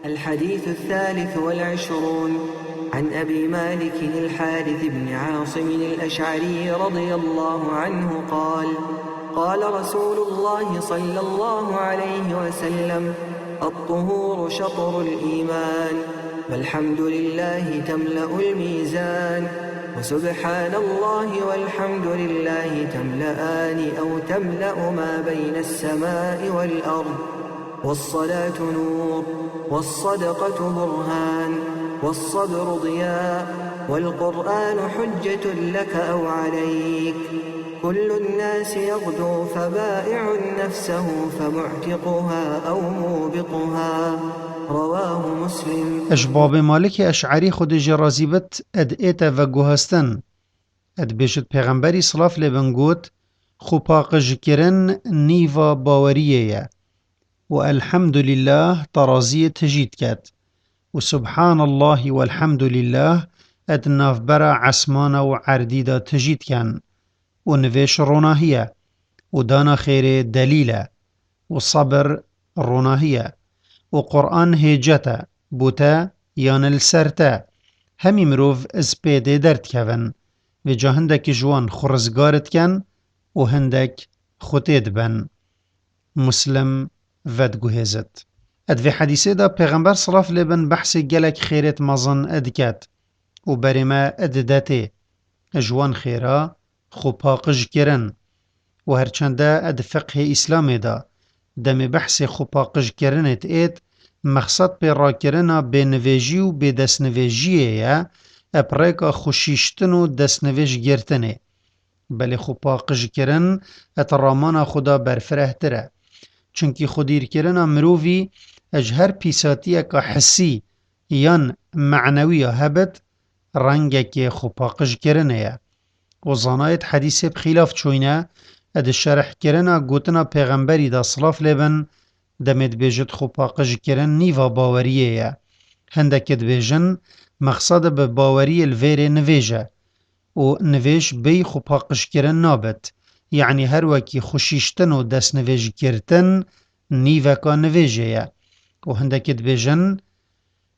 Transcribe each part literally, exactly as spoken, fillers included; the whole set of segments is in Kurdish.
الحديث الثالث والعشرون، عن أبي مالك الحارث بن عاصم الأشعري رضي الله عنه قال: قال رسول الله صلى الله عليه وسلم: الطهور شطر الإيمان، والحمد لله تملأ الميزان، وسبحان الله والحمد لله تملأان أو تملأ ما بين السماء والأرض، والصلاة نور، والصدقة برهان، والصبر ضياء، والقرآن حجة لك أو عليك. كل الناس يغدو فبائع نفسه فمعتقها أو موبقها. رواه مسلم. Ji babê Malikê Eş'erî, Xwedê jê razî bit, ed ête veguhestin. Ed bêjit Pêxemberî silav lê bin got: Xwepaqijkirin nîva baweriyê ye. Û elhemdulîllah teraziyê tijî diket. Û subhanallahî welhemdulîllah ed navbera esmana û erdî de tijî diken. Û nivêj ronahî ye. Û dana xêrê delîl e. Û sebir ronahî ye. Û Quran hêcet e, bo te yan li ser te. Hemî mirov ez pê dê derdikevin. Vêca hindekî ji wan xwe rizgar dikin û hindek xwe tê dibin. Muslim vediguhêzit. Ed vê hedîsê de Pêxember silav lê bin behsê gelek xêrêt mezin diket û berê me dide tê. Ji wan xêra xwe paqij kirin. Û herçende ed fiqhê Îslamê de demê behsê xwe paqij kirinê diêt, mexsed pê rakirina bênivêjî û bêdestnivêjiyê ye, eb rêka xweşîştin û destnivêj girtinê. Belê xwe paqij kirin et ramana xwe da berfirehtir e. Çunkî xwedîrkirina mirovî e ji her pîsatiyeka hissî yan menewî ya hebit, rengekê xwe paqij kirinê ye. Û zanayêt hedîsê bi xîlaf çûyne, e di şerhkirina gotina Pêxemberî de silav lê bin, demê dibêjit xwe paqij kirin nîva baweriyê ye. Hindekê dibêjin, mexsed bi baweriyê li vêrê nivêj e. Û nivêj bêyî xwe paqij kirin nabit. Yanî her wekî xweşîştin û destnivêj girtin nîveka nivêjê ye. Û hindekê dibêjin,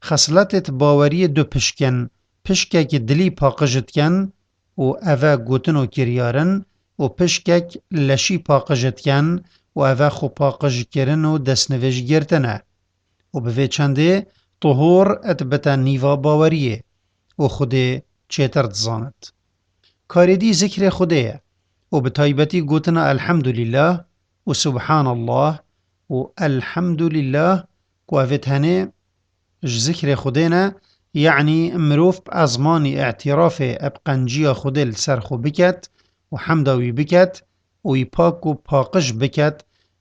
xesletêt baweriyê du pişk in, pişkek dilî paqij dikin û ev e gotin û kiryar in û pişkek leşî paqij dikin û ev e xwe paqij kirin û destnivêj girtin e. Û bi vê çendê tuhur et bite nîva baweriyê û Xwedê çêtir dizanit. Karê dî zikrê Xwedê ye û bi taybetî gotina Elhemdulîllah û Subhanallah û Elhemdulîllah ku evê tenê ji zikrê Xwedê ne, yanî mirov bi ezmanî îtirafê eb qenciya Xwedê li ser xwe biket û hemda wî biket û wî pak û paqij biket,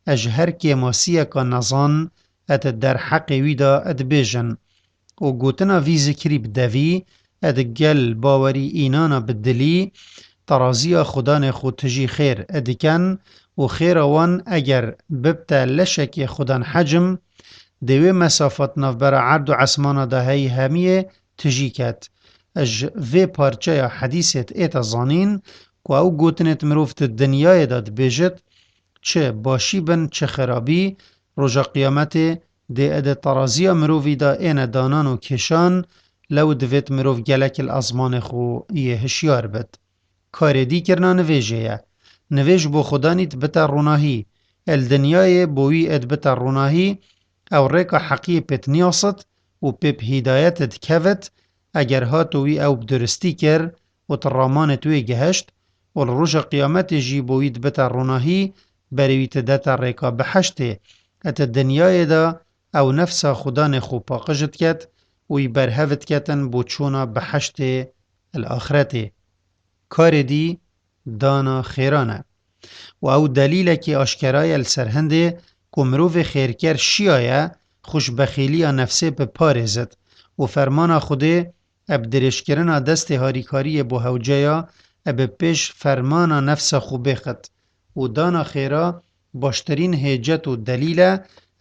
ez ji her kêmasiyeka nezan et derheqê wî de dibêjin. Û gotina vî zikrî bi devî, e di gel bawerî înana bi dilî, teraziya Xudanê xwe tijî xêr diken û xêra wan eger bibte leşekê Xudan hecim, dê wê mesafet navbera erd û esmana de heyî hemiyê tijî ket. Ji vê parçeya hedîsê ête zanîn ku ew gotinêt mirov di dinyayê de dibêjit, çi başî bin, çi xirabî, roja qiyametê dê ede teraziya mirovî de êne danan û kêşan, lew divêt mirov gelek li ezmanê xwe yê hişyar bit. Karê dî kirina nivêjê ye. Nivêj bo Xudanî dibite ronahî. El dinyayê bo wî ê dibite ronahî, ew rêka heqiyê pêt niyasit û pê bi hîdayetê dikevit, eger hato wî ew bi duristî kir û ti ramanê tu wê gihişt û li roja qiyametê jî bo wî dibite ronahî, berê wî ti dete rêka biheştê. Ete dinyayê de ew nefsa Xudanê xwe paqij diket û wî berhev diketin bo çûna biheştê li axretê. Karê dî dana xêran e. Û ew delîlekî aşkera ye li ser hindê ku mirovê xêrker şiyaye xwe ji bexîliya nefsê biparêzit û fermana Xwedê eb dirêjkirina destê harîkariyê bo hewceya ebe pêş fermana nefsa xwe bêxit û dana xêra baştirîn hêcet û delîl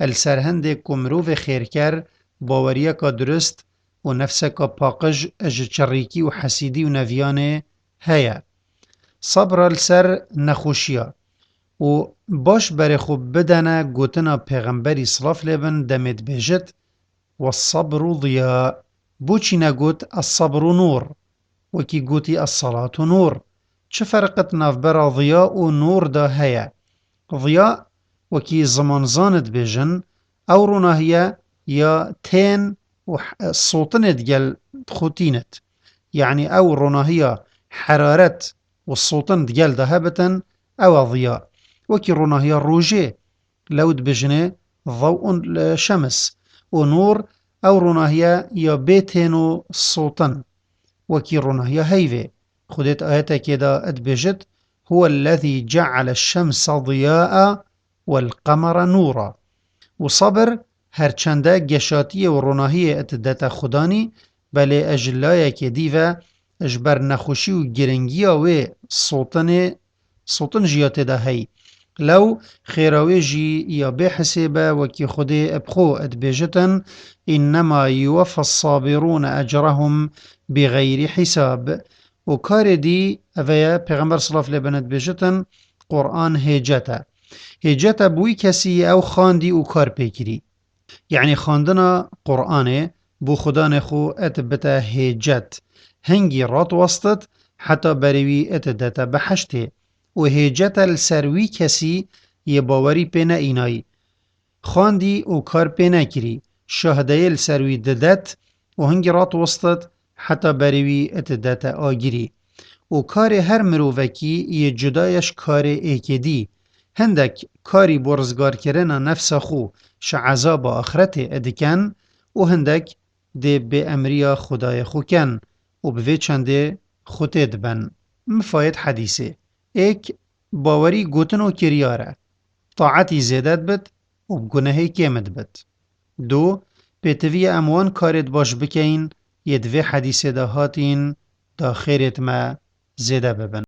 e li ser hindê ku mirovê xêrker baweriyeka durist û nefseka paqij ji çirrîkî û hesîdî û neviyanê heye. Sebra li ser nexweşiya û baş berê xwe bidene gotina Pêxemberî silav lê bin demê dibêjit, والصبر ضياء. بۆچی نەگوت الصبر نور؟ وەکی گوتی الصلاة نور. Çi ferqit navbera ضياء û نور da heye? ضياء, wekî zimanzan dibêjin, ew ronahiye ya tên û h-, sotinê digel xwe tînit. Yanî ew ronahiya heraret û sotin digel de hebitin, ew e ضياء. Wekî ronahiya rojê, lew dibêjinê ضوء الشمس. Û نور, ew ronahiye ya bê tên û sotin, wekî ronahiya heyvê. Xwedê di ayetekê de dibêjit, هو الذي جعل الشمس ضياء والقمر نورا. Û sabir, herçende geşatiyê û ronahiyê didete Xudanî, belê ji layekê dî ve ji ber nexweşî û giringiya wê sotinê, sotin jî ya tê de hey. Lew xêra wê jî ya bê hisêb e, wekî Xwedê bi xwe dibêjitin, إنما يوفى الصابرون أجرهم بغير حساب. Û karê dî, eve ye, Pêxember silav lê bene dibêjitin, Quran hêcet e. Hêcet e bi wî kesî ew xwendî û kar pê kirî. Yanî xwendina Quranê bo Xudanê xwe et bite hêcet. Hingî ratwestit heta berê wî et dete biheştê. Û hêcet e li ser wî kesî yê bawerî pê neînayî. Xwendî û kar pê nekirî, şahdeyê li ser wî didet û hingî ratwestit heta berê wî didete agirî. Û karê her mirovekî yê cuda ye ji karê êkê dî. Hindek karî bo rizgarkirina nefsa xwe ji ezaba axretê dikin û hindek dê bêemriya Xwedayê xwe ken û bi vê çendê xwe tê dibin. Mifayet hedîsê. Êk, bawerî gotin û kiryar e. Taetî zêde dibit û bi gunehê kêm dibit. Du, pêtiviye em wan karêt baş bikeyin, yê di vê hedîsê de hatîn, da xêrêt me zêde bibin.